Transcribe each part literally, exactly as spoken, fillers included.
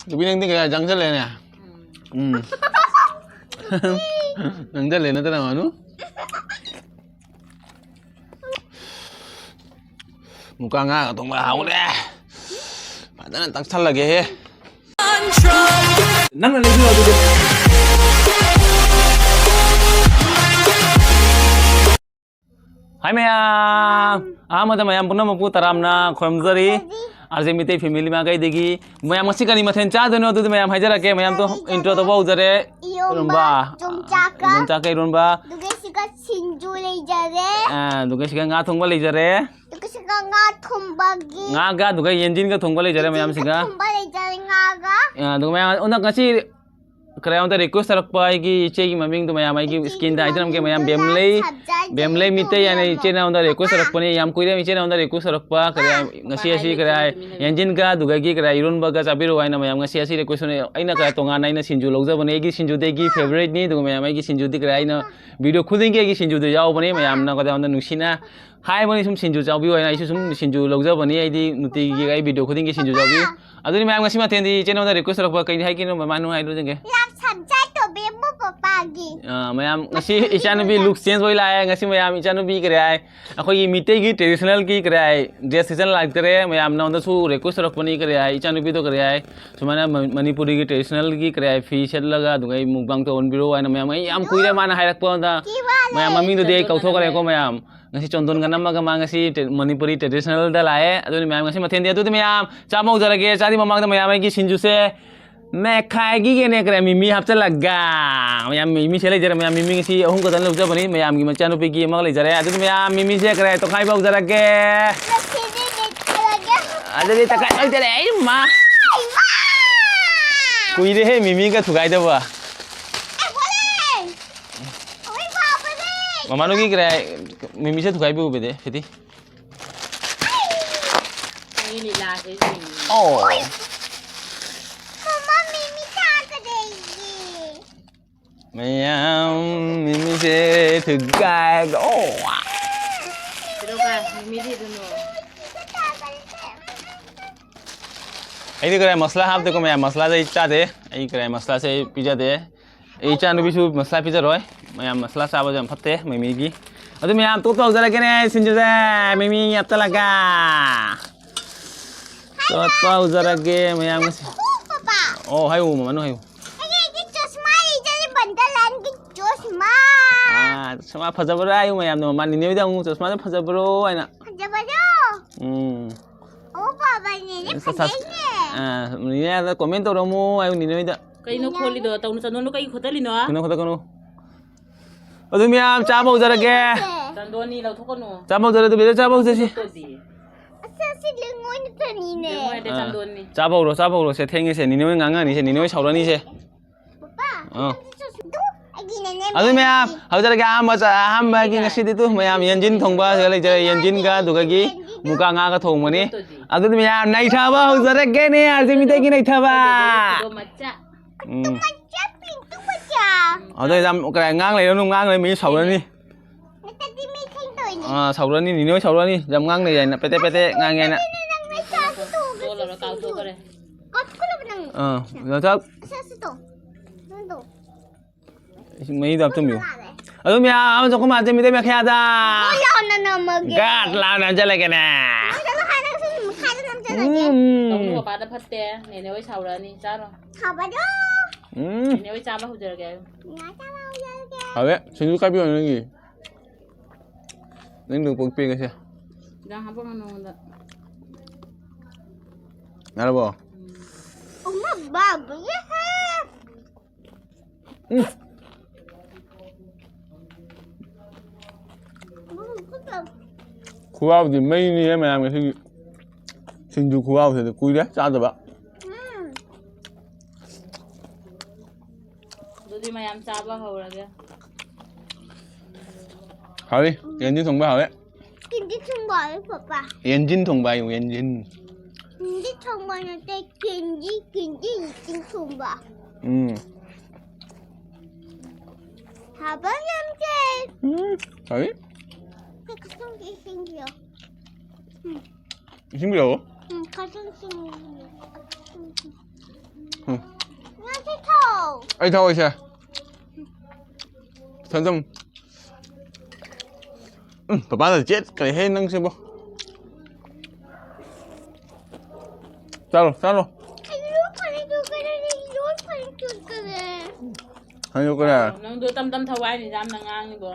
ꯅꯨꯄꯤ ꯅꯪꯗꯤ ꯀꯌꯥ ꯆꯪꯁꯜꯂꯦꯅꯦ? ꯎꯝ꯫ ꯆꯪꯁꯜꯂꯦ ꯅꯠꯇꯅ ꯃꯥꯅꯨ? ꯃꯨꯀꯥ ꯉꯥꯒ ꯊꯣꯡꯕ ꯍꯥꯎꯔꯦ꯫ ꯐꯖꯅ ꯇꯛꯁꯜꯂꯒꯦꯍꯦ꯫ ꯅꯪꯅ ꯂꯩꯕꯤꯔꯣ ꯑꯗꯨꯗꯤ꯫ ꯍꯥꯏ ꯃꯌꯥꯝ! ꯑꯍꯥꯟꯕꯗ ꯃꯌꯥꯝ ꯄꯨꯝꯅꯃꯛꯄꯨ ꯇꯔꯥꯝꯅ ꯈꯨꯔꯨꯝꯖꯔꯤ꯫ ꯑꯥꯔꯖꯦ ꯃꯤꯇꯩ ꯐꯦꯃꯤꯂꯤ ꯃꯥꯏꯀꯩꯗꯒꯤ꯫ ꯃꯌꯥꯝ ꯉꯁꯤ ꯀꯔꯤ ꯃꯊꯦꯜ ꯆꯥꯗꯣꯏꯅꯣ? ꯑꯗꯨꯗꯤ ꯃꯌꯥꯝ ꯍꯥꯏꯖꯔꯛꯀꯦ꯫ ꯃꯌꯥꯝꯗꯣ ꯀꯔꯤ intro ꯇꯧꯕ ꯍꯧꯖꯔꯦ꯫ ꯏꯔꯣꯝꯕ, ꯏꯔꯣꯝꯕ꯫ ꯌꯣꯡꯆꯥꯛꯀ꯫ ꯌꯣꯡꯆꯥꯛꯀ ꯏꯔꯣꯝꯕ꯫ ꯑꯗꯨꯒ ꯁꯤꯒ ꯁꯤꯡꯖꯨ ꯂꯩꯖꯔꯦ꯫ ꯑꯥ, ꯑꯗꯨꯒ ꯁꯤꯒ ꯉꯥ ꯊꯣꯡꯕ ꯂꯩꯖꯔꯦ꯫ ꯑꯗꯨꯒ ꯁꯤꯒ ꯉꯥ ꯊꯣꯡꯕꯒꯤ꯫ ꯉꯥꯒ ꯑꯗꯨꯒ ꯌꯦꯟꯖꯤꯟꯒ ꯊꯣꯡꯕ ꯂꯩꯖꯔꯦ ꯃꯌꯥꯝꯁꯤꯒ꯫ ꯊꯣꯡꯕ ꯂꯩꯖꯔꯦ ꯉꯥꯒ꯫ ꯑꯥ, ꯑꯗꯨꯒ ꯃꯌꯥꯝ, ꯑꯣ, ꯅꯪ ꯉꯁꯤ ꯀꯔꯥꯏꯔꯣꯝꯗ request ꯇꯧꯔꯛꯄ ꯑꯩꯒꯤ ꯏꯆꯦꯒꯤ ꯃꯃꯤꯡꯗꯣ ꯃꯌꯥꯝ ꯑꯩꯒꯤ ꯏꯆꯦꯒꯤ screenꯗ ꯍꯥꯏꯖꯔꯝꯒꯦ ꯃꯃꯤꯡꯗꯣ ꯃꯌꯥꯝ, ꯕꯦꯝꯂꯩ, ꯁꯕꯖꯥꯏ ꯕꯦꯝꯂꯩ ꯃꯤꯇꯩ ꯍꯥꯏꯅ ꯇꯣꯝꯕꯤ ꯏꯆꯦ ꯅꯥꯎꯗ request ꯇꯧꯔꯛꯄꯅꯦ꯫ ꯌꯥꯝ ꯀꯨꯏꯔꯦ ꯏꯆꯦ ꯅꯥꯎꯗ request ꯇꯧꯔꯛꯄ꯫ ꯀꯔꯤ ꯍꯥꯏ-, ꯉꯁꯤ ꯑꯁꯤ ꯀꯔꯤ ꯍꯥꯏ, ꯌꯦꯟꯖꯤꯟꯒ ꯑꯗꯨꯒꯒꯤ ꯀꯔꯤ ꯍꯥꯏ, ꯏꯔꯣꯟꯕꯒ ꯆꯥꯕꯤꯔꯛꯑꯣ ꯍꯥꯏꯅ ꯃꯌꯥꯝ ꯉꯁꯤ ꯑꯁꯤ request ꯇꯧꯅꯩ꯫ ꯑꯩꯅ ꯀꯔꯤ ꯇꯣꯉꯥꯟꯅ ꯑꯩꯅ ꯁꯤꯡꯖꯨ ꯂꯧꯖꯕꯅꯦ꯫ ꯑꯩꯒꯤ ꯁꯤꯡꯖꯨꯗꯤ ꯑꯩꯒꯤ favouriteꯅꯤ꯫ ꯑꯗꯨꯒ ꯃꯌꯥꯝ ꯑꯩꯒꯤ ꯁꯤꯡꯖꯨꯗꯤ ꯀꯔꯤ ꯍꯥꯏ, ꯑꯩꯅ video ꯈꯨꯗꯤꯡꯒꯤ ꯑꯩꯒꯤ ꯁꯤꯡꯖꯨꯗ ꯌꯥꯎꯕꯅꯦ꯫ ꯃꯌꯥꯝꯅ ꯀꯗꯥꯏꯗ ꯅꯨꯡꯁꯤꯅ ꯍꯥꯏꯕꯅꯤ ꯁꯨꯝ ꯁꯤꯡꯖꯨ ꯆꯥꯕꯤꯌꯨ ꯍꯥꯏꯅ ꯑꯩꯁꯨ ꯁꯨꯝ ꯁꯤꯡꯖꯨ ꯂꯧꯖꯕꯅꯤ꯫ ꯑꯩꯗꯤ ꯅꯨꯡꯇꯤꯒꯤ ꯑꯩ video ꯈꯨꯗꯤꯡꯒꯤ ꯁꯤꯡꯖꯨ ꯆꯥꯕꯤꯌꯨ꯫ ꯑꯗꯨꯅꯤ ꯃꯌꯥꯝ ꯉꯁꯤ ꯃꯊꯦꯜꯗꯤ ꯏꯆꯦ ꯅꯥꯎꯗ request ꯇꯧꯔꯛꯄ ꯀꯩ ꯍꯥꯏꯒꯤꯅꯣ ꯃꯃꯥꯅꯨ ꯍꯥꯏꯔꯨꯗꯒꯦ꯫ ꯂꯥꯞ ꯁꯕꯖꯥꯏ ꯇꯣꯕꯦꯝꯕꯨ ꯄꯄꯥꯒꯤ꯫ ꯑꯥ, ꯃꯌꯥꯝ ꯉꯁꯤ ꯏꯆꯥꯅꯨꯄꯤ look change ꯑꯣꯏ ꯂꯥꯛꯑꯦ꯫ ꯉꯁꯤ ꯃꯌꯥꯝ ꯏꯆꯥꯅꯨꯄꯤ ꯀꯔꯤ ꯍꯥꯏ, ꯑꯩꯈꯣꯏꯒꯤ ꯃꯤꯇꯩꯒꯤ traditionalꯒꯤ ꯀꯔꯤ ꯍꯥꯏ, dress season ꯂꯥꯛꯇꯔꯦ꯫ ꯃꯌꯥꯝ ꯅꯉꯣꯟꯗꯁꯨ request ꯇꯧꯔꯛꯄꯅꯤ ꯀꯔꯤ ꯍꯥꯏ, ꯏꯆꯥꯅꯨꯄꯤꯗꯣ ꯀꯔꯤ ꯍꯥꯏ, ꯁꯨꯃꯥꯏꯅ ꯃ-, ꯃꯅꯤꯄꯨꯔꯤꯒꯤ traditionalꯒꯤ ꯀꯔꯤ ꯍꯥꯏ, ꯐꯤ ꯁꯦꯠꯂꯒ ꯑꯗꯨꯒ ꯑꯩ mukbang ꯇꯧꯍꯟꯕꯤꯔꯛꯑꯣ ꯍꯥꯏꯅ ꯃꯌꯥꯝ ꯑꯩ ꯌꯥꯝ ꯀꯨꯏꯔꯦ ꯃꯥꯅ ꯍꯥꯏꯔꯛꯄꯗ꯫ ꯀꯤ ꯋꯥ ꯃꯌꯥꯝ ꯂꯩ꯫ ꯃꯃꯤꯡꯗꯨꯗꯤ ꯑꯩ ꯀꯥꯎꯊꯣꯛꯈ꯭ꯔꯦꯀꯣ ꯃꯌꯥꯝ꯫ ꯉꯁꯤ ꯆꯟꯗꯣꯟꯒ ꯅꯝꯃꯒ ꯃꯥ ꯉꯁꯤ ꯇꯦ-, ꯃꯅꯤꯄꯨꯔꯤ traditionalꯗ ꯂꯥꯛꯑꯦ꯫ ꯑꯗꯨꯅꯤ ꯃꯌꯥꯝ ꯉꯁꯤ ꯃꯊꯦꯜꯗꯤ ꯑꯗꯨꯗꯤ ꯃꯌꯥꯝ ꯆꯥꯕ ꯍꯧꯖꯔꯒꯦ꯫ ꯆꯥꯗꯤ ꯃꯃꯥꯡꯗ ꯃꯌꯥꯝ ꯑꯩꯒꯤ ꯁꯤꯡꯖꯨꯁꯦ ꯃꯦꯠꯈꯥꯏꯒꯤꯒꯦꯅꯦ ꯀꯔꯦ ꯃꯤꯃꯤ ꯍꯥꯞꯆꯤꯜꯂꯒ꯫ ꯃꯌꯥꯝ ꯃꯤꯃꯤꯁꯦ ꯂꯩꯖꯔꯦ꯫ ꯃꯌꯥꯝ ꯃꯤꯃꯤ ꯉꯁꯤ ꯑꯍꯨꯝ ꯈꯛꯇꯪ ꯂꯧꯖꯕꯅꯤ꯫ ꯃꯌꯥꯝꯒꯤ ꯃꯆꯥꯅꯨꯄꯤꯒꯤ ꯑꯃꯒ ꯂꯩꯖꯔꯦ꯫ ꯑꯗꯨꯗꯤ ꯃꯌꯥꯝ ꯃꯤꯃꯤꯁꯦ ꯀꯔꯦ ꯇꯣꯈꯥꯏꯕ ꯍꯧꯖꯔꯒꯦ꯫ ꯉꯁꯤꯗꯤ ꯃꯦꯠꯈꯥꯏꯔꯒꯦ꯫ ꯑꯗꯨꯗꯤ ꯇꯣꯈꯥꯏ ꯂꯣꯏꯖꯔꯦ꯫ ꯑꯩ ꯃꯥ꯫ ꯑꯩ ꯃꯥ꯫ ꯀꯨꯏꯔꯦꯍꯦ ꯃꯤꯃꯤꯒ ꯊꯨꯒꯥꯏꯗꯕ꯫ ꯑꯦ, ꯕꯣꯂꯦ꯫ ꯑꯣꯏ ꯕꯥꯄꯔꯦ! ꯃꯃꯥꯅꯨꯒꯤ ꯀꯔꯥꯏ ꯃꯤꯃꯤꯁꯦ ꯊꯨꯒꯥꯏꯕꯤꯌꯨꯕꯗꯤ, ꯐꯤꯇꯤ꯫ ꯑꯩꯒꯤ ꯂꯤꯂꯥꯁꯦ ꯌꯦꯡꯉꯤ꯫ ꯑꯣ꯫ ꯃꯃꯥ, ꯃꯤꯃꯤ ꯆꯥꯒꯗꯣꯏꯅꯦ꯫ ꯃꯌꯥꯝ ꯃꯤꯃꯤꯁꯦ ꯊꯨꯒꯥꯏꯒ-, ꯑꯣ꯫ ꯀꯩꯗꯧꯕ? ꯃꯤꯃꯤꯗꯤ ꯑꯗꯨꯅꯣ꯫ ꯑꯩꯗꯤ ꯀꯔꯥꯏ ꯃꯁꯂꯥ ꯍꯥꯞꯇꯦꯀꯣ ꯃꯌꯥꯝ, ꯃꯁꯂꯥꯁꯦ ꯑꯩ ꯆꯥꯗꯦ꯫ ꯑꯩ ꯀꯔꯥꯏ ꯃꯁꯂꯥꯁꯦ ꯑꯩ ꯄꯤꯖꯗꯦ꯫ ꯑꯩ ꯏꯆꯥꯅꯨꯄꯤꯁꯨ ꯃꯁꯂꯥ ꯄꯤꯖꯔꯣꯏ꯫ ꯃꯌꯥꯝ ꯃꯁꯂꯥ ꯆꯥꯕꯁꯦ ꯌꯥꯝ ꯐꯠꯇꯦ ꯃꯤꯃꯤꯒꯤ꯫ ꯑꯗꯨ ꯃꯌꯥꯝ ꯇꯣꯞ ꯇꯧꯖꯔꯒꯦꯅꯦ ꯁꯤꯡꯖꯨꯁꯦ꯫ ꯃꯤꯃꯤ ꯍꯥꯞꯆꯜꯂꯒ ꯇꯣꯠꯄ ꯍꯧꯖꯔꯒꯦ ꯃꯌꯥꯝ ꯉꯁꯤ꯫ ꯑꯣ, ꯄꯥꯄꯥ꯫ ꯑꯣ, ꯍꯥꯏꯌꯨ ꯃꯃꯥꯅꯨ ꯍꯥꯏꯌꯨ꯫ ꯑꯩꯒꯤ ꯆꯁꯃꯥ ꯂꯩꯖꯔꯤ ꯕꯟꯗꯜ ꯑꯅꯤꯒꯤ ꯆꯁꯃꯥ꯫ ꯑꯥ, ꯆꯁꯃꯥ ꯐꯖꯕ꯭ꯔꯥ ꯍꯥꯏꯌꯨ ꯃꯌꯥꯝꯅ ꯃꯃꯥ ꯅꯤꯅꯦ ꯍꯣꯏꯗ ꯑꯃꯨꯛ ꯆꯁꯃꯥꯁꯦ ꯐꯖꯕ꯭ꯔꯣ ꯍꯥꯏꯅ꯫ ꯐꯖꯕ꯭ꯔꯣ? ꯎꯝ꯫ ꯑꯣ, ꯄꯥꯄꯥ ꯅꯤꯅꯦ ꯁ-, ꯁ-, ꯐꯖꯩꯅꯦ꯫ ꯑꯥ, ꯅꯤꯅꯦ ꯍꯣꯏꯗ comment ꯇꯧꯔꯝꯃꯣ ꯍꯥꯏꯌꯨ ꯅꯤꯅꯦ ꯍꯣꯏꯗ꯫ ꯀꯩꯅꯣ ꯈꯣꯠꯂꯤꯗꯣ? ꯇꯧꯅꯨ ꯆꯟꯗꯣꯟꯗꯣ ꯀꯩꯒꯤ ꯈꯣꯠꯇꯠꯂꯤꯅꯣ? ꯈꯣꯠꯇꯠꯀꯅꯨ, ꯈꯣꯠꯇꯠꯀꯅꯨ꯫ ꯑꯗꯨ ꯃꯌꯥꯝ ꯆꯥꯕ ꯍꯧꯖꯔꯒꯦ꯫ ꯆꯟꯗꯣꯟꯅꯤ ꯂꯧꯊꯣꯛꯀꯅꯨ꯫ ꯆꯥꯕ ꯍꯧꯖꯔꯦ, ꯑꯗꯨ ꯕꯦꯇ ꯆꯥꯕ ꯍꯧꯖꯁꯤ꯫ ꯇꯣꯗꯤ꯫ ꯑꯁ, ꯑꯁꯤ ꯂꯤꯡꯉꯣꯏꯅ ꯆꯅꯤꯅꯦ꯫ ꯂꯤꯡꯉꯣꯏ ꯅꯠꯇꯦ, ꯑꯥ꯫ ꯆꯟꯗꯣꯟꯅꯤ꯫ ꯆꯥꯕ ꯍꯧꯔꯣ, ꯆꯥꯕ ꯍꯧꯔꯣ꯫ ꯁꯦ ꯊꯦꯡꯉꯦꯁꯦ, ꯅꯤꯅꯦ ꯍꯣꯏ ꯉꯥꯡꯉꯛꯑꯅꯤꯁꯦ, ꯅꯤꯅꯦ ꯍꯣꯏ ꯁꯥꯎꯔꯛꯑꯅꯤꯁꯦ꯫ ꯄꯥꯄꯥ, ꯑꯥ꯫ ꯑꯗꯨ ꯆꯠꯁꯤ꯫ ꯑꯗꯨ ꯑꯩꯒꯤꯅꯅꯦ꯫ ꯑꯗꯨ ꯃꯌꯥꯝ ꯍꯧꯖꯔꯒꯦ꯫ ꯑꯍꯥꯟꯕ ꯆꯥ-, ꯑꯍꯥꯟꯕꯒꯤ ꯉꯁꯤꯗꯤ ꯇꯨ ꯃꯌꯥꯝ ꯌꯦꯟꯖꯤꯟ ꯊꯣꯡꯕ ꯁꯤꯗ ꯂꯩꯖꯔꯦ꯫ ꯌꯦꯟꯖꯤꯟꯒ ꯑꯗꯨꯒꯒꯤ ꯃꯨꯀꯥ ꯉꯥꯒ ꯊꯣꯡꯕꯅꯤ꯫ ꯑꯗꯨꯗꯤ ꯃꯌꯥꯝ ꯅꯩꯊꯕ ꯍꯧꯖꯔꯒꯦꯅꯦ꯫ ꯑꯁꯤ ꯃꯤꯇꯩꯒꯤ ꯅꯩꯊꯕ꯫ ꯈꯨꯗꯣꯝ ꯃꯆꯥ꯫ ꯎꯝ꯫ ꯇꯨ ꯃꯆꯥ, ꯄꯤꯡ ꯇꯨ ꯃꯆꯥ꯫ ꯑꯗꯣ ꯌꯥꯝ ꯀꯔꯥꯏ ꯉꯥꯡ ꯂꯩꯔꯅꯨ, ꯉꯥꯡ ꯂꯩꯔ ꯃꯤ ꯁꯥꯎꯔꯅꯤ꯫ ꯅꯠꯇ꯭ꯔꯗꯤ ꯃꯤ ꯈꯪꯗꯣꯏꯅꯤ꯫ ꯑꯥ, ꯁꯥꯎꯔꯅꯤ, ꯅꯤꯅꯦ ꯍꯣꯏ ꯁꯥꯎꯔꯅꯤ꯫ ꯌꯥꯝ ꯉꯥꯡ ꯂꯩ ꯍꯥꯏꯅ ꯄꯦꯇꯦ ꯄꯦꯇꯦ ꯉꯥꯡꯉꯦ ꯍꯥꯏꯅ꯫ ꯅꯪ ꯃꯩ ꯆꯥꯁꯤ ꯇꯣꯛꯑꯒ ꯇꯣꯂꯔ ꯁꯤꯁꯤꯡꯗꯨ꯫ ꯀꯥꯎꯊꯣꯛꯈ꯭ꯔꯦ꯫ ꯀꯠꯈꯠꯂꯕ ꯅꯪ꯫ ꯑꯥ, ꯌꯣꯡꯆꯥꯛ꯫ ꯁꯦ, ꯁꯤ ꯇꯣ꯫ ꯅꯪꯗꯣ꯫ ꯏꯁꯤꯡ ꯃꯍꯤꯗꯣ ꯍꯥꯞꯆꯤꯟꯕꯤꯌꯨ꯫ ꯃꯥꯜꯂꯦ꯫ ꯑꯗꯨ ꯃꯌꯥꯝ ꯑꯃ ꯆꯠꯈꯣꯏ ꯃꯥꯁꯦ ꯃꯤꯇꯩ ꯃꯈꯌꯥꯗ꯫ ꯍꯣꯏ, ꯂꯥꯎꯅ ꯅꯝꯃꯒꯦ꯫ ꯒꯥꯠ ꯂꯥꯎꯅ ꯅꯝꯁꯤꯜꯂꯒꯦꯅꯦ꯫ ꯅꯪ ꯆꯠꯂꯣ ꯍꯥꯏꯔꯒ ꯁꯨꯝ ꯃꯈꯥꯗ ꯅꯝꯁꯤꯜꯂꯒꯦ꯫ ꯎꯝ꯫ ꯇꯧꯅꯨ, ꯃꯄꯥꯗ ꯐꯠꯇꯦ꯫ ꯅꯦꯅꯦ ꯍꯣꯏ ꯁꯥꯎꯔꯛꯑꯅꯤ꯫ ꯆꯥꯔꯣ꯫ ꯁꯥꯎꯕꯗꯣ꯫ ꯎꯝ꯫ ꯅꯦꯅꯦ ꯍꯣꯏ ꯆꯥꯕ ꯍꯧꯖꯔꯒꯦ꯫ ꯉꯥ ꯆꯥꯕ ꯍꯧꯖꯔꯒꯦ꯫ ꯍꯥꯎꯋꯦ꯫ ꯁꯤꯡꯖꯨ ꯀꯥꯏꯕꯤꯌꯣ ꯅꯪꯒꯤ꯫ ꯅꯪꯗꯣ ꯄꯣꯛ ꯄꯦꯡꯉꯁꯦ꯫ ꯏꯟꯖꯥꯡ ꯍꯥꯞꯄꯛꯀꯅꯨ ꯅꯉꯣꯟꯗ꯫ ꯌꯥꯔꯕꯣ? ꯎꯝ꯫ ꯎꯃ ꯕꯥꯕꯨ ꯌꯦꯍꯦ꯫ ꯎꯝ꯫ ꯎꯝ, ꯈꯨꯠꯇ꯫ ꯈꯨꯍꯥꯎꯗꯤ ꯃꯩꯅꯤꯍꯦ ꯃꯌꯥꯝ ꯉꯁꯤꯒꯤ꯫ ꯁꯤꯡꯖꯨ ꯈꯨꯍꯥꯎꯁꯤꯗꯤ ꯀꯨꯏꯔꯦ ꯆꯥꯗꯕ꯫ ꯎꯝ꯫ ꯑꯗꯨꯗꯤ ꯃꯌꯥꯝ ꯆꯥꯕ ꯍꯧꯔꯒꯦ꯫ ꯍꯥꯎꯋꯤ꯫ ꯌꯦꯟꯗꯤ ꯊꯣꯡꯕ ꯍꯥꯎꯋꯦ꯫ ꯀꯦꯟꯗꯤ ꯊꯣꯡꯕ ꯍꯥꯎꯋꯦ, ꯄꯄꯥ꯫ ꯌꯦꯟꯖꯤꯟ ꯊꯣꯡꯕ ꯍꯥꯏꯌꯨ, ꯌꯦꯟꯖꯤꯟ꯫ ꯀꯦꯟꯗꯤ ꯊꯣꯡꯕ ꯅꯠꯇꯦ, ꯀꯦꯟꯗꯤ, ꯀꯦꯟꯗꯤ ꯌꯦꯟꯖꯤꯟ ꯊꯣꯡꯕ꯫ ꯎꯝ꯫ ꯍꯥꯎꯕ ꯌꯥꯝ ꯆꯦ꯫ ꯎꯝ, ꯍꯥꯎꯋꯤ꯫ ꯀꯩ ꯈꯨꯊꯣꯡꯒꯤ ꯏꯁꯤꯡꯗꯣ? ꯎꯝ꯫ ꯏꯁꯤꯡ ꯄꯤꯔꯛꯑꯣ꯫ ꯎꯝ, ꯈꯖꯤꯡ ꯆꯤꯡꯉꯤ꯫ ꯎꯝ꯫ ꯉꯁꯤ ꯊꯧ꯫ ꯑꯩ ꯊꯧ, ꯑꯩꯁꯦ꯫ ꯊꯝ, ꯊꯝ꯫ ꯎꯝ, ꯄꯄꯥꯗ ꯆꯦꯠ ꯀꯔꯤ ꯍꯦ ꯅꯪꯁꯤꯕꯣ? ꯆꯥꯔꯣ, ꯆꯥꯔꯣ꯫ ꯑꯩ ꯂꯣꯏ ꯐꯔꯦ, ꯆꯨꯀꯔꯦ, ꯑꯩ ꯂꯣꯏ ꯐꯔꯦ, ꯆꯨꯀꯔꯦ꯫ ꯍꯥꯏꯌꯨ ꯀꯔꯦ꯫ ꯅꯪꯗꯣ ꯇꯝ ꯇꯝ ꯊꯧ ꯍꯥꯏꯅꯤ, ꯌꯥꯝꯅ ꯉꯥꯡꯉꯤꯕꯣ꯫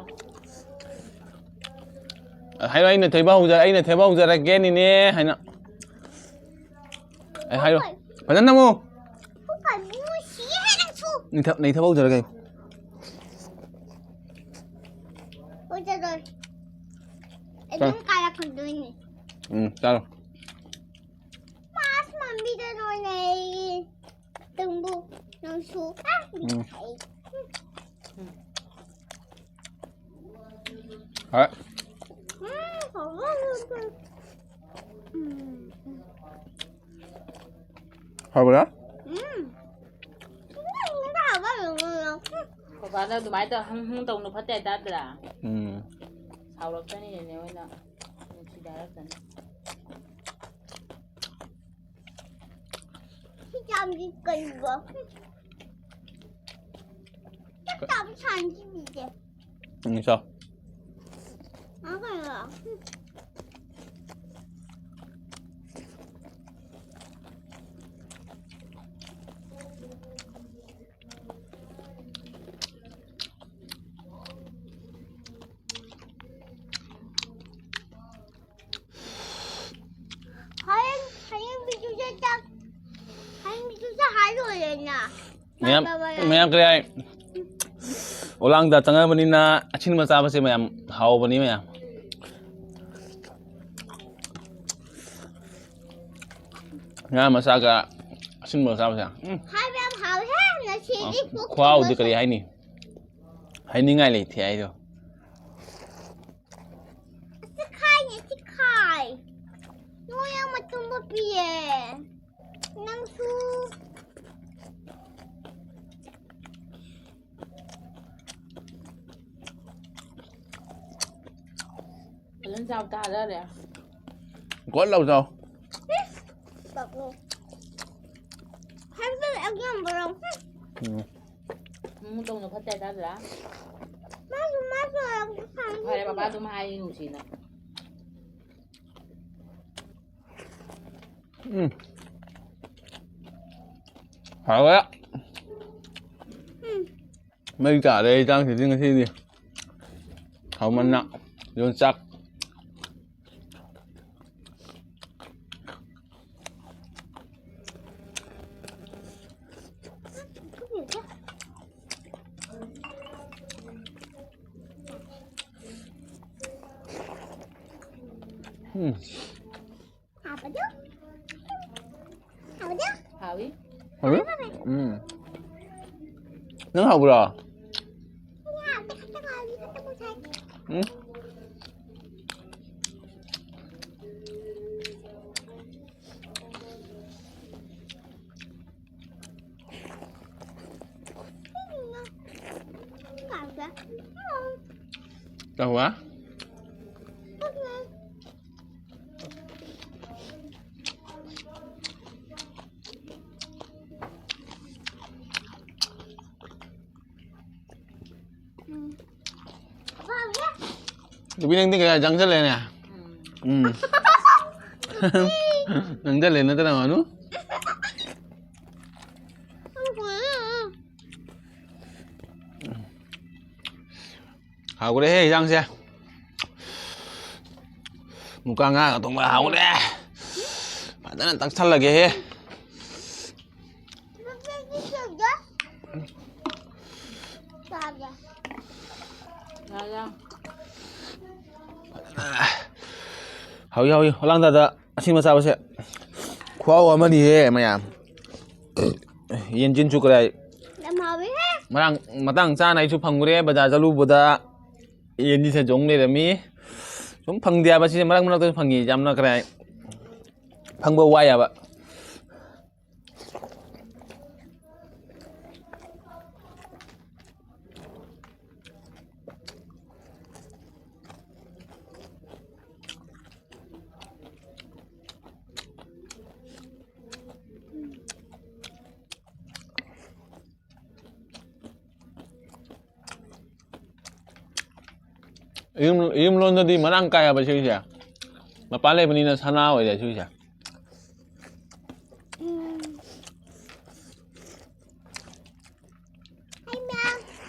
ꯍꯥꯏꯔꯣ, "ꯑꯩꯅ ꯊꯦꯕ ꯍꯧꯖ-, ꯑꯩꯅ ꯊꯦꯕ ꯍꯧꯖꯔꯒꯦ, ꯅꯤꯅꯦ" ꯍꯥꯏꯅ꯫ ꯑꯩ ꯍꯥꯏꯔꯣ꯫ ꯐꯖꯅ ꯅꯝꯃꯨ꯫ ꯅꯩꯊ-, ꯅꯩꯊꯕ ꯍꯧꯖꯔꯒꯦ꯫ ꯍꯧꯖꯔꯣꯏ꯫ ꯑꯗꯨꯝ ꯀꯥꯔꯛꯀꯗꯣꯏꯅꯦ꯫ ꯎꯝ, ꯆꯥꯔꯣ꯫ ꯃꯥꯁ ꯃꯝꯕꯤꯗ ꯅꯣꯏꯅꯦ꯫ ꯇꯨꯝꯕꯨ ꯅꯪꯁꯨ꯫ ꯎꯝ꯫ ꯍꯣꯏ꯫ ꯎꯝ, ꯍꯥꯎꯕ꯫ ꯎꯝ꯫ ꯍꯥꯎꯕ꯭ꯔꯥ? ꯎꯝ꯫ ꯎꯝ, ꯍꯥꯎꯕ꯫ ꯕꯕꯥꯅ ꯑꯗꯨꯃꯥꯏꯅ ꯇꯧ-, ꯍꯪ ꯍꯪ ꯇꯧꯅꯨ, ꯐꯠꯇꯦ ꯍꯥꯏꯇꯥꯗ꯭ꯔꯥ? ꯎꯝ꯫ ꯁꯥꯎꯔꯛꯀꯅꯤ, ꯅꯦꯅꯦ ꯍꯣꯏꯅ ꯅꯨꯡꯁꯤꯗꯦ ꯍꯥꯏꯔꯛꯀꯅꯤ꯫ ꯁꯤ ꯆꯥꯕꯗꯤ ꯀꯩꯕꯣ? ꯆꯥꯛ ꯆꯥꯕ ꯁꯥꯟꯅꯈꯤꯕꯤꯁꯦ꯫ ꯎꯝ, ꯆꯥꯎ꯫ ꯑꯥ, ꯀꯩꯅꯣ꯫ ꯍꯌꯦꯡ, ꯍꯌꯦꯡ ꯕꯤꯖꯨꯁꯦ ꯆꯥꯛ, ꯍꯌꯦꯡ ꯕꯤꯖꯨꯁꯦ ꯍꯥꯏ ꯂꯣꯏꯔꯦꯅ꯫ ꯃꯌꯥꯝ, ꯕꯥꯏ, ꯕꯥꯏ, ꯕꯥꯏ꯫ ꯃꯌꯥꯝ ꯀꯔꯤ ꯍꯥꯏ? ꯑꯣꯂꯥꯡꯗ ꯆꯪꯉꯕꯅꯤꯅ ꯑꯁꯤꯟꯕ ꯆꯥꯕꯁꯦ ꯃꯌꯥꯝ ꯍꯥꯎꯕꯅꯤ ꯃꯌꯥꯝ꯫ ꯉꯥ ꯃꯆꯥꯒ ꯑꯁꯤꯟꯕꯒ ꯆꯥꯕꯁꯦ꯫ ꯎꯝ꯫ ꯍꯥꯏꯕ ꯌꯥꯝ ꯍꯥꯎꯋꯦꯍꯦ, ꯉꯁꯤꯗꯤ ꯑ, ꯄꯨꯛ ꯈꯨꯍꯥꯎꯗꯤ ꯊꯟꯒꯠꯂꯦ꯫ ꯀꯔꯤ ꯍꯥꯏꯅꯤ? ꯍꯥꯏꯅꯤꯡꯉꯥꯏ ꯂꯩꯇꯦ ꯍꯥꯏꯗꯣ꯫ ꯆꯤꯈꯥꯏꯅꯦ, ꯆꯤꯈꯥꯏ꯫ ꯅꯣꯏ ꯑꯃ ꯇꯨꯝꯕ ꯄꯤꯌꯦ꯫ ꯅꯪꯁꯨ꯫ ꯐꯖꯅ ꯆꯥꯕ ꯇꯥꯔꯦ꯫ ꯒꯣꯠ ꯂꯥꯎ ꯆꯥꯎ꯫ ꯇꯧꯔꯣ꯫ ꯍꯥꯏꯕꯗꯤ ꯑꯩ ꯌꯥꯝ ꯕꯣꯔ꯫ ꯎꯝ꯫ ꯅꯪ ꯇꯧꯅ ꯐꯠꯇꯦ ꯍꯥꯏꯇꯥꯗ꯭ꯔꯥ? ꯃꯥꯁꯨ, ꯃꯥꯁꯨ ꯌꯥꯝ ꯐꯔꯦ, ꯄꯄꯥ ꯑꯗꯨꯝ ꯍꯥꯏꯌꯦ ꯅꯨꯡꯁꯤꯅ꯫ ꯎꯝ꯫ ꯍꯥꯎꯋꯦ꯫ ꯎꯝ꯫ ꯃꯩ ꯇꯥꯔꯦ ꯏꯟꯖꯥꯡꯁꯤꯗꯤ ꯉꯁꯤꯗꯤ꯫ ꯍꯥꯎꯃꯟꯅ꯫ ꯌꯣꯡꯆꯥꯛ꯫ ꯎꯝ꯫ ꯍꯥꯎꯕꯗꯨ? ꯍꯥꯎꯕꯗꯨ? ꯍꯥꯎꯏ꯫ ꯍꯥꯎꯏ? ꯎꯝ꯫ ꯅꯪ ꯍꯥꯎꯕ꯭ꯔꯣ? ꯎꯝ꯫ ꯇꯧꯋꯦ? ꯅꯨꯄꯤ ꯅꯪꯗꯤ ꯀꯌꯥ ꯆꯪꯁꯜꯂꯦꯅꯦ? ꯎꯝ꯫ ꯆꯪꯁꯜꯂꯦ ꯅꯠꯇꯅ ꯃꯥꯅꯨ꯫ ꯍꯥꯎꯈ꯭ꯔꯦꯍꯦ ꯏꯟꯖꯥꯡꯁꯦ꯫ ꯃꯨꯀꯥ ꯉꯥꯒ ꯊꯣꯡꯕ ꯍꯥꯎꯈ꯭ꯔꯦ꯫ ꯐꯖꯅ ꯇꯛꯁꯜꯂꯒꯦꯍꯦ꯫ ꯍꯥꯎꯏ, ꯍꯥꯎꯏ꯫ ꯍꯣꯂꯥꯡꯗꯥꯗ ꯑꯁꯤꯟꯕ ꯆꯥꯕꯁꯦ ꯈꯨꯍꯥꯎ ꯑꯃꯅꯤꯍꯦ ꯃꯌꯥꯝ꯫ ꯌꯦꯟ ꯆꯤꯟ ꯆꯨꯀ꯭ꯔꯥꯏ꯫ ꯌꯥꯝ ꯍꯥꯎꯋꯤꯍꯦ꯫ ꯃꯔꯥꯡ, ꯃꯇꯥꯡ ꯆꯥꯅ ꯑꯩꯁꯨ ꯐꯪꯉꯨꯔꯦ ꯕꯖꯥꯔ ꯆꯠꯂꯨꯕꯗ꯫ ꯌꯦꯟꯗꯤ ꯁꯦꯟꯖꯣꯡ ꯂꯩꯔꯝꯃꯤ꯫ ꯁꯨꯝ ꯐꯪꯗꯦ ꯍꯥꯏꯕ ꯁꯤꯁꯦ, ꯃꯔꯛ ꯃꯔꯛꯇꯁꯨ ꯐꯪꯉꯤ, ꯌꯥꯝꯅ ꯀꯔꯤ ꯍꯥꯏ, ꯐꯪꯕ ꯋꯥꯏ ꯍꯥꯏꯕ꯫ ꯌꯨꯝ, ꯌꯨꯝ ꯂꯣꯟꯗꯗꯤ ꯃꯔꯥꯡ ꯀꯥꯏ ꯍꯥꯏꯕ ꯁꯤꯒꯤꯁꯦ꯫ ꯃꯄꯥꯟ ꯂꯩꯕꯅꯤꯅ ꯁꯅꯥ ꯑꯣꯏꯔꯦ ꯁꯤꯒꯤꯁꯦ꯫ ꯎꯝ꯫ ꯍꯥꯏ ꯃꯌꯥꯝ,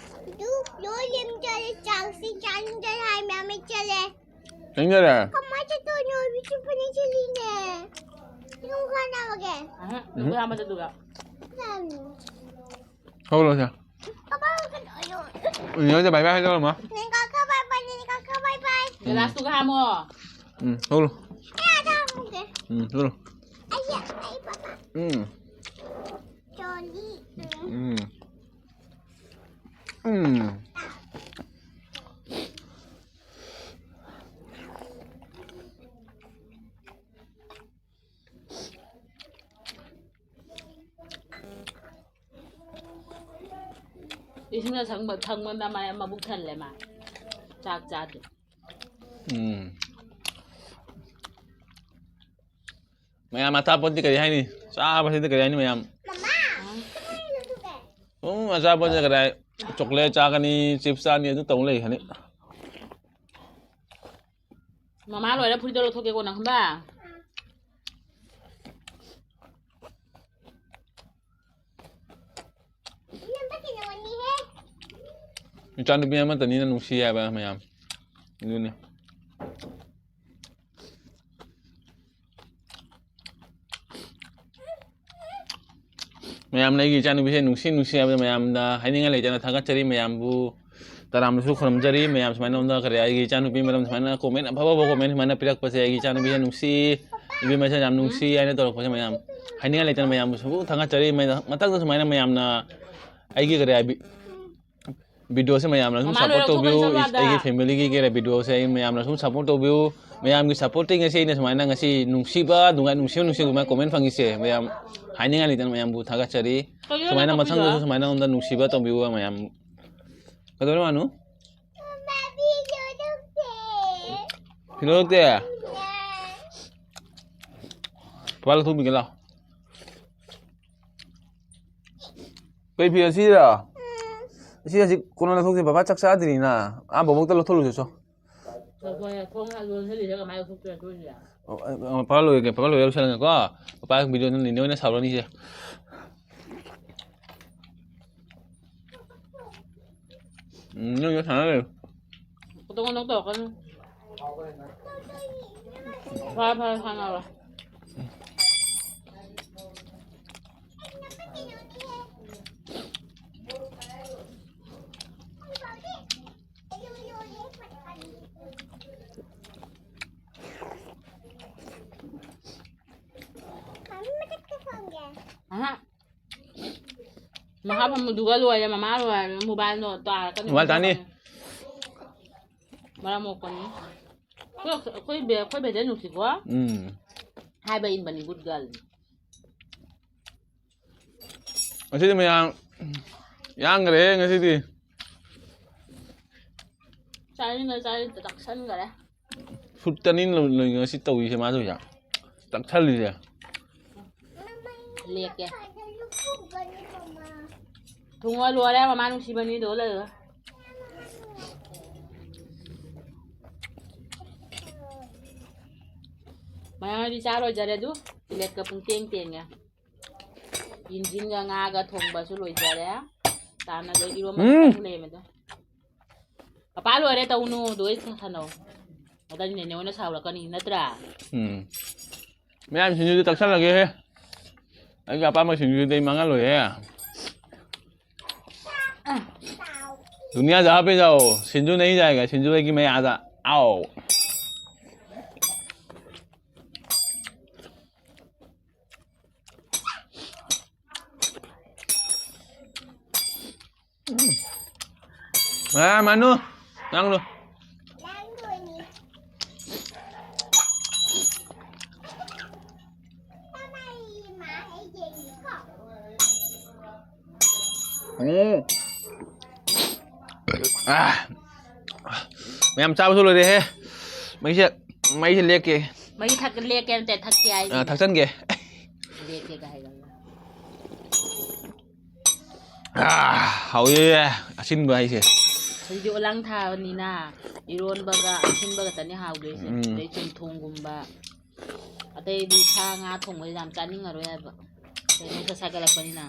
ꯑꯗꯨ ꯂꯣꯏ ꯂꯦꯝꯖꯔꯦ, ꯆꯥꯛꯁꯤ ꯆꯥꯅꯤꯡꯗꯔꯦ ꯍꯥꯏ ꯃꯌꯥꯝ ꯂꯩꯖꯔꯦ꯫ ꯆꯥꯅꯤꯡꯗꯔꯦ? ꯀꯃꯥꯏ ꯆꯠꯇꯣꯏꯅꯣ? ꯍꯧꯖꯤꯛꯁꯨ ꯐꯅꯦꯛ ꯁꯦꯠꯂꯤꯅꯦ꯫ ꯌꯨꯝ ꯈꯔ ꯅꯥꯝꯃꯒꯦ꯫ ꯑꯍ, ꯎꯝ꯫ ꯂꯨꯈꯥꯝ ꯃꯆꯠꯇꯨꯒ꯫ ꯆꯥꯔꯅꯤ꯫ ꯍꯧꯔꯣ ꯁꯦ꯫ ꯄꯥꯄꯥ, ꯀꯩꯗꯧꯔꯤꯅꯣ? ꯅꯦꯅꯦ ꯍꯣꯏꯗ bye bye ꯍꯥꯏꯗꯧꯔꯝꯃꯣ꯫ ꯅꯦꯅꯦ ꯀꯥꯀꯥ bye bye, ꯅꯦꯅꯦ ꯀꯥꯀꯥ bye bye꯫ ꯒꯤꯂꯥꯁꯇꯨꯒ ꯍꯥꯝꯃꯣ꯫ ꯎꯝ, ꯍꯧꯔꯣ꯫ ꯑꯦ, ꯑꯗ ꯍꯥꯝꯃꯨꯒꯦ꯫ ꯎꯝ, ꯍꯧꯔꯣ꯫ ꯑꯩ, ꯑꯩ ꯄꯥꯄꯥ꯫ ꯎꯝ꯫ ꯆꯣꯂꯤ꯫ ꯎꯝ꯫ ꯎꯝ꯫ ꯏꯁꯤꯡꯅ ꯊꯪꯕ-, ꯊꯪꯕꯅ ꯃꯥ ꯃꯕꯨꯛ ꯊꯜꯂꯦ ꯃꯥ꯫ ꯆꯥꯛ ꯆꯥꯗꯦ꯫ ꯎꯝ꯫ ꯃꯌꯥꯝ ꯑꯆꯥꯄꯣꯠꯇꯤ ꯀꯔꯤ ꯍꯥꯏꯅꯤ? ꯆꯥꯕꯁꯤꯗ ꯀꯔꯤ ꯍꯥꯏꯅꯤ ꯃꯌꯥꯝ? ꯃꯃꯥ, ꯀꯃꯥꯏꯅ ꯂꯧꯊꯣꯛꯀꯦ? ꯎꯝ, ꯑꯆꯥꯄꯣꯠꯁꯦ ꯀꯗꯥꯏ? Chocolate ꯆꯥꯒꯅꯤ, chips ꯆꯥꯅꯤ, ꯑꯗꯨ ꯇꯧ ꯂꯩ ꯍꯥꯏꯅꯤ꯫ ꯃꯃꯥ ꯂꯣꯏꯔ ꯐꯨꯔꯤꯠꯇꯣ ꯂꯧꯊꯣꯛꯀꯦꯀꯣ ꯅꯪ ꯈꯪꯕ꯭ꯔꯥ? ꯏꯆꯥꯅꯨꯄꯤ ꯑꯃꯠꯇꯅꯤꯅ ꯅꯨꯡꯁꯤ ꯍꯥꯏꯕ ꯃꯌꯥꯝ꯫ ꯑꯗꯨꯅꯤ꯫ ꯃꯌꯥꯝꯅ ꯑꯩꯒꯤ ꯏꯆꯥꯅꯨꯄꯤꯁꯦ ꯅꯨꯡꯁꯤ ꯅꯨꯡꯁꯤ ꯍꯥꯏꯕꯗ ꯃꯌꯥꯝꯅ ꯍꯥꯏꯅꯤꯡꯉꯥꯏ ꯂꯩꯇꯅ ꯊꯥꯒꯠꯆꯔꯤ꯫ ꯃꯌꯥꯝꯕꯨ ꯇꯔꯥꯝꯅꯁꯨ ꯈꯨꯔꯨꯝꯖꯔꯤ꯫ ꯃꯌꯥꯝ ꯁꯨꯃꯥꯏꯅ ꯑꯩꯉꯣꯟꯗ ꯀꯔꯤ, ꯑꯩꯒꯤ ꯏꯆꯥꯅꯨꯄꯤ ꯃꯔꯝ ꯁꯨꯃꯥꯏꯅ comment ꯑꯐ ꯑꯐꯕ comment ꯁꯨꯃꯥꯏꯅ ꯄꯤꯔꯛꯄꯁꯦ, ꯑꯩꯒꯤ ꯏꯆꯥꯅꯨꯄꯤꯁꯦ ꯅꯨꯡꯁꯤ, ꯏꯕꯦꯝꯃꯁꯦ ꯌꯥꯝ ꯅꯨꯡꯁꯤ ꯍꯥꯏꯅ ꯇꯧꯔꯛꯄꯁꯦ ꯃꯌꯥꯝ ꯍꯥꯏꯅꯤꯡꯉꯥꯏ ꯂꯩꯇꯅ ꯃꯌꯥꯝꯕꯨꯁꯨ ꯊꯥꯒꯠꯆꯔꯤ꯫ ꯃꯊꯪꯗꯁꯨ ꯁꯨꯃꯥꯏꯅ ꯃꯌꯥꯝꯅ ꯑꯩꯒꯤ ꯀꯔꯤ ꯍꯥꯏꯕꯤ-, videoꯁꯦ ꯃꯌꯥꯝꯅ ꯁꯨꯝ ꯃꯃꯥ support ꯂꯣꯏꯔ ꯇꯧꯕꯤꯌꯨ꯫ ꯈꯨꯕꯥꯛ ꯆꯥꯕ ꯌꯥꯗ꯫ ꯑꯩꯒꯤ familyꯒꯤ ꯀꯩꯔꯥ videoꯁꯦ ꯑꯩ ꯃꯌꯥꯝꯅ ꯁꯨꯝ support ꯇꯧꯕꯤꯌꯨ꯫ ꯃꯌꯥꯝꯒꯤ supportꯇꯒꯤ ꯉꯁꯤ ꯑꯩꯅ ꯁꯨꯃꯥꯏꯅ ꯉꯁꯤ ꯅꯨꯡꯁꯤꯕ, ꯅꯨꯡꯉꯥꯏ, ꯅꯨꯡꯁꯤꯕ, ꯅꯨꯡꯁꯤꯕ ꯑꯗꯨꯃꯥꯏꯅ comment ꯐꯪꯉꯤꯁꯦ ꯃꯌꯥꯝ ꯍꯥꯏꯅꯤꯡꯉꯥꯏ ꯂꯩꯇꯅ ꯃꯌꯥꯝꯕꯨ ꯊꯥꯒꯠꯆꯔꯤ꯫ ꯀꯩꯅꯣ ꯁꯨꯃꯥꯏꯅ ꯅꯀꯨꯞꯄꯤꯗꯣ? ꯃꯊꯪꯗꯁꯨ ꯁꯨꯃꯥꯏꯅ ꯑꯩꯉꯣꯟꯗ ꯅꯨꯡꯁꯤꯕ ꯇꯧꯕꯤꯌꯨ ꯃꯌꯥꯝ꯫ ꯀꯩꯗꯧꯔꯦ ꯃꯥꯅꯨ? ꯐꯤ ꯂꯧꯊꯣꯛꯇꯦ? ꯄꯥꯄꯥ ꯂꯧꯊꯣꯛꯄꯤꯒꯦ ꯂꯥꯎ꯫ ꯀꯩ ꯐꯤ ꯑꯁꯤꯔꯣ? ꯎꯝ꯫ ꯑꯁꯤ ꯍꯧꯖꯤꯛ ꯀꯣꯟꯅ ꯂꯧꯊꯣꯛꯁꯦ, ꯕꯕꯥ ꯆꯥꯛ ꯆꯥꯗ꯭ꯔꯤꯅ꯫ ꯑꯥ, ꯕꯣꯕꯣꯛꯇ ꯂꯧꯊꯣꯛꯂꯨꯁꯦ ꯆꯣ꯫ ꯊꯣꯡ ꯂꯣꯟꯁꯤꯜꯂꯤꯁꯦ ꯀꯃꯥꯏꯅ ꯂꯧꯊꯣꯛꯇꯣꯏꯅꯣ? ꯑꯗꯨ ꯑꯣꯏꯔꯗꯤ ꯄꯥꯄꯥ ꯂꯣꯏꯒꯦ, ꯄꯥꯄꯥ ꯂꯣꯏꯔ ꯂꯧꯁꯜꯂꯒꯀꯣ꯫ ꯄꯥꯄꯥ ꯚꯤꯗꯤꯑꯣ ꯅꯪ ꯅꯤꯅꯦ ꯑꯣꯏꯅ ꯁꯥꯎꯔꯅꯤꯁꯦ꯫ ꯎꯝ, ꯅꯣꯏꯒ ꯁꯥꯟꯅ ꯂꯩꯌꯨ꯫ ꯈꯨꯇꯣꯡ ꯈꯨꯇꯣꯡ ꯇꯧꯔꯛꯀꯅꯨ꯫ ꯐꯔꯦ, ꯐꯔꯦ, ꯁꯥꯟꯅꯔꯣ꯫ ꯑꯍ꯫ ꯃꯈꯥ ꯐꯝꯕꯗꯨꯒ ꯂꯣꯏꯔꯦ, ꯃꯃꯥ ꯂꯣꯏꯔꯦ, ꯃꯣꯕꯥꯏꯜꯗꯣ ꯇꯥꯔꯛꯀꯅꯤ꯫ ꯃꯣꯕꯥꯏꯜ ꯇꯥꯅꯤ꯫ ꯃꯔꯝ ꯃꯣꯛꯄꯅꯤ꯫ ꯑꯩꯈꯣꯏ, ꯑꯩꯈꯣꯏ ꯕꯦ-, ꯑꯩꯈꯣꯏ ꯕꯦꯗꯦ ꯅꯨꯡꯁꯤꯀꯣ꯫ ꯎꯝ꯫ ꯍꯥꯏꯕ ꯏꯟꯕꯅꯤ, good girl꯫ ꯉꯁꯤꯗꯤ ꯃꯌꯥꯝ ꯌꯥꯡꯈ꯭ꯔꯦ ꯉꯁꯤꯗꯤ꯫ ꯆꯥꯅꯤꯡꯉ ꯆꯥꯅꯤꯡꯗ ꯇꯛꯁꯟꯈꯔꯦ꯫ ꯐꯨꯠ ꯑꯅꯤ ꯂꯣꯏ-, ꯂꯣꯏ ꯉꯁꯤ ꯇꯧꯔꯤꯁꯦ ꯃꯥ ꯇꯧꯔꯤꯁꯦ꯫ ꯇꯛꯁꯜꯂꯤꯁꯦ꯫ ꯂꯦꯛꯀꯦ꯫ ꯊꯨꯡꯉ ꯂꯣꯏꯔꯦ, ꯃꯃꯥ ꯅꯨꯡꯁꯤꯕꯅꯤꯗꯣ ꯂꯩꯔꯒ꯫ ꯃꯌꯥꯝꯗꯤ ꯆꯥ ꯂꯣꯏꯖꯔꯦ ꯑꯗꯨ꯫ ꯂꯦꯛꯀ ꯄꯨꯡꯇꯦꯡ ꯇꯦꯡꯉꯦ꯫ ꯌꯦꯟꯖꯤꯟꯒ ꯉꯥꯒ ꯊꯣꯡꯕꯁꯨ ꯂꯣꯏꯖꯔꯦ꯫ ꯇꯥꯟꯅꯗꯣꯏ ꯏꯔꯣꯝꯕ ꯎꯝ꯫ ꯈꯤꯇꯪ ꯂꯩꯔꯝꯃꯦ ꯑꯗꯣ꯫ ꯄꯄꯥ ꯂꯣꯏꯔꯦ ꯇꯧꯅꯨ, ꯑꯗꯨ ꯑꯩ ꯁꯥꯟꯅꯧ꯫ ꯑꯗꯨꯅꯤ ꯅꯦꯅꯦ ꯍꯣꯏꯅ ꯁꯥꯎꯔꯛꯀꯅꯤ, ꯅꯠꯇ꯭ꯔꯥ? ꯎꯝ꯫ ꯃꯌꯥꯝ ꯁꯤꯡꯖꯨꯗꯤ ꯇꯛꯁꯜꯂꯒꯦꯍꯦ꯫ ꯑꯩꯒꯤ ꯑꯄꯥꯝꯕ ꯁꯤꯡꯖꯨꯗꯤ ꯑꯩ ꯃꯥꯡꯍꯜꯂꯣꯏꯍꯦ꯫ दुनिया जहाँ पे जाओ, सिंधु नहीं जाएगा, सिंधु है कि मैं आधा। आओ। ꯎꯝ꯫ ꯑꯦ, ꯃꯥꯅꯨ, ꯂꯥꯡꯅꯨ꯫ ꯎꯝ꯫ ꯑꯥ꯫ ꯃꯌꯥꯝ ꯆꯥꯕꯁꯨ ꯂꯣꯏꯔꯦꯍꯦ꯫ ꯃꯩꯁꯦ, ꯃꯩꯁꯦ ꯂꯦꯛꯀꯦ꯫ ꯃꯩ ꯊꯛ-, ꯂꯦꯛꯀꯦ ꯅꯠꯇꯦ, ꯊꯛꯀꯦ ꯍꯥꯏꯁꯤꯅꯦ꯫ ꯑꯥ, ꯊꯛꯆꯟꯒꯦ꯫ ꯂꯦꯛꯀꯦꯒ ꯍꯥꯏꯒꯜꯂꯦ꯫ ꯑꯥ, ꯍꯥꯎꯋꯦ꯫ ꯑꯁꯤꯟꯕ ꯍꯥꯏꯁꯦ꯫ ꯍꯧꯖꯤꯛꯇꯤ ꯑꯣꯂꯥꯡ ꯊꯥꯕꯅꯤꯅ꯫ ꯏꯔꯣꯟꯕꯒ ꯑꯁꯤꯟꯕ ꯈꯛꯇꯅꯤ ꯍꯥꯎꯗꯣꯏꯁꯦ꯫ ꯎꯝ꯫ ꯑꯗꯩ ꯆꯝꯊꯣꯡꯒꯨꯝꯕ, ꯑꯇꯩꯗꯤ ꯁꯥ ꯉꯥ ꯊꯣꯡꯕꯁꯦ ꯌꯥꯝ ꯆꯥꯅꯤꯡꯉꯔꯣꯏ ꯍꯥꯏꯕ, ꯀꯩꯅꯣ ꯁꯥꯒꯠꯂꯛꯄꯅꯤꯅ꯫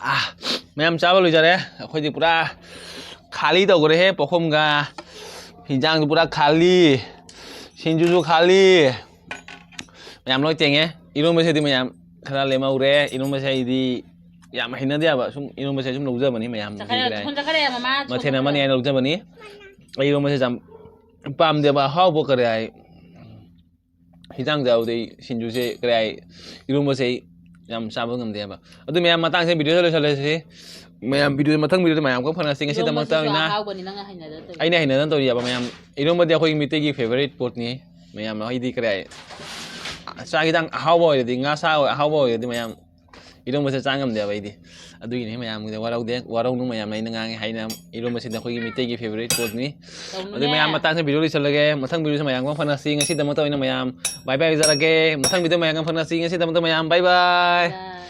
ꯑꯥ, ꯃꯌꯥꯝ ꯆꯥꯕ ꯂꯣꯏꯖꯔꯦ꯫ ꯑꯩꯈꯣꯏꯗꯤ ꯄꯨꯔꯥ ꯈꯥꯂꯤ ꯇꯧꯈ꯭ꯔꯦꯍꯦ꯫ ꯄꯣꯈꯝꯒ ꯍꯤꯟꯖꯥꯡꯗꯨ ꯄꯨꯔꯥ ꯈꯥꯂꯤ, ꯁꯤꯡꯖꯨꯁꯨ ꯈꯥꯂꯤ, ꯃꯌꯥꯝ ꯂꯣꯏ ꯇꯦꯡꯉꯦ꯫ ꯏꯔꯣꯟꯕꯁꯤꯗꯤ ꯃꯌꯥꯝ ꯈꯔ ꯂꯦꯝꯍꯧꯔꯦ꯫ ꯏꯔꯣꯟꯕꯁꯦ ꯑꯩꯗꯤ ꯌꯥꯝ ꯍꯩꯅꯗꯦ ꯍꯥꯏꯕ꯫ ꯁꯨꯝ ꯏꯔꯣꯟꯕꯁꯦ ꯁꯨꯝ ꯂꯧꯖꯕꯅꯤ ꯃꯌꯥꯝ꯫ ꯆꯥꯈꯠꯂꯦ, ꯊꯨꯝ ꯆꯥꯈꯠꯂꯦ, ꯃꯃꯥ, ꯊꯨꯝ ꯃꯊꯦꯜ ꯑꯃꯅꯤ ꯆꯥꯈꯠꯂꯦ꯫ ꯍꯥꯏꯅ ꯂꯧꯖꯕꯅꯤ꯫ ꯑꯩ ꯏꯔꯣꯟꯕꯁꯦ ꯌꯥꯝ ꯄꯥꯝꯗꯦꯕ꯫ ꯑꯍꯥꯎꯕ ꯀꯔꯤ ꯍꯥꯏ, ꯍꯤꯟꯖꯥꯡ ꯆꯥꯕꯗꯩ ꯁꯤꯡꯖꯨꯁꯦ ꯀꯔꯤ ꯍꯥꯏ, ꯏꯔꯣꯟꯕꯁꯦ ꯑꯩ ꯌꯥꯝ ꯆꯥꯕ ꯉꯝꯗꯦꯕ꯫ ꯑꯗꯨ ꯃꯌꯥꯝ, ꯃꯇꯥꯡꯁꯦ ꯚꯤꯗꯤꯑꯣꯗ ꯂꯣꯏꯁꯤꯜꯂꯁꯤ꯫ ꯃꯌꯥꯝ, ꯚꯤꯗꯤꯑꯣ, ꯃꯊꯪ ꯚꯤꯗꯤꯑꯣꯗ ꯃꯌꯥꯝ ꯀꯣꯛ ꯐꯪꯅꯁꯤ꯫ ꯉꯁꯤꯗꯃꯛꯇ ꯏꯔꯣꯟꯕꯁꯤꯁꯨ ꯑꯣꯏꯅ ꯑꯍꯥꯎꯕꯅꯤ, ꯅꯪꯅ ꯍꯩꯅꯗꯕ ꯇꯧꯔꯤ꯫ ꯑꯩꯅ ꯍꯩꯅꯗꯅ ꯇꯧꯔꯤꯕ ꯃꯌꯥꯝ꯫ ꯏꯔꯣꯟꯕꯗꯤ ꯑꯩꯈꯣꯏꯒꯤ ꯃꯤꯇꯩꯒꯤ ꯐꯦꯚꯣꯔꯥꯏꯠ ꯄꯣꯠꯅꯤ꯫ ꯃꯌꯥꯝ, ꯑꯩꯗꯤ ꯀꯔꯤ ꯍꯥꯏ, ꯆꯥꯛ ꯍꯤꯟꯖꯥꯡ ꯑꯍꯥꯎꯕ ꯑꯣꯏꯔꯗꯤ, ꯉꯥ ꯁꯥ ꯑꯍꯥꯎꯕ ꯑꯣꯏꯔꯗꯤ ꯃꯌꯥꯝ, ꯏꯔꯣꯟꯕꯁꯦ ꯆꯥ ꯉꯝꯗꯦꯕ ꯑꯩꯗꯤ꯫ ꯑꯗꯨꯒꯤꯅꯤ ꯃꯌꯥꯝꯒꯤꯗ ꯋꯥꯔꯧꯗꯦ, ꯋꯥꯔꯧꯅꯨ ꯃꯌꯥꯝꯅ ꯑꯩꯅ ꯉꯥꯡꯉꯦ ꯍꯥꯏꯅ꯫ ꯏꯔꯣꯟꯕꯁꯤꯗꯤ ꯑꯩꯈꯣꯏꯒꯤ ꯃꯤꯇꯩꯒꯤ ꯐꯦꯚꯣꯔꯥꯏꯠ ꯄꯣꯠꯅꯤ꯫ ꯇꯧꯅꯨꯅꯦ꯫ ꯑꯗꯨ ꯃꯌꯥꯝ, ꯃꯇꯥꯡꯁꯦ ꯚꯤꯗꯤꯑꯣ ꯂꯣꯏꯁꯤꯜꯂꯒꯦ꯫ ꯃꯊꯪ ꯚꯤꯗꯤꯑꯣꯁꯦ ꯃꯌꯥꯝ ꯀꯣꯛ ꯐꯪꯅꯁꯤ꯫ ꯉꯁꯤꯗꯃꯛꯇ ꯑꯣꯏꯅ ꯃꯌꯥꯝ ꯕꯥꯏ ꯕꯥꯏ ꯍꯥꯏꯖꯔꯒꯦ꯫ ꯃꯊꯪ ꯚꯤꯗꯤꯑꯣ ꯃꯌꯥꯝ ꯀꯣꯛ ꯐꯪꯅꯁꯤ꯫ ꯉꯁꯤꯗꯃꯛꯇ ꯃꯌꯥꯝ ꯕꯥꯏ ꯕꯥꯏ꯫ ꯕꯥꯏ꯫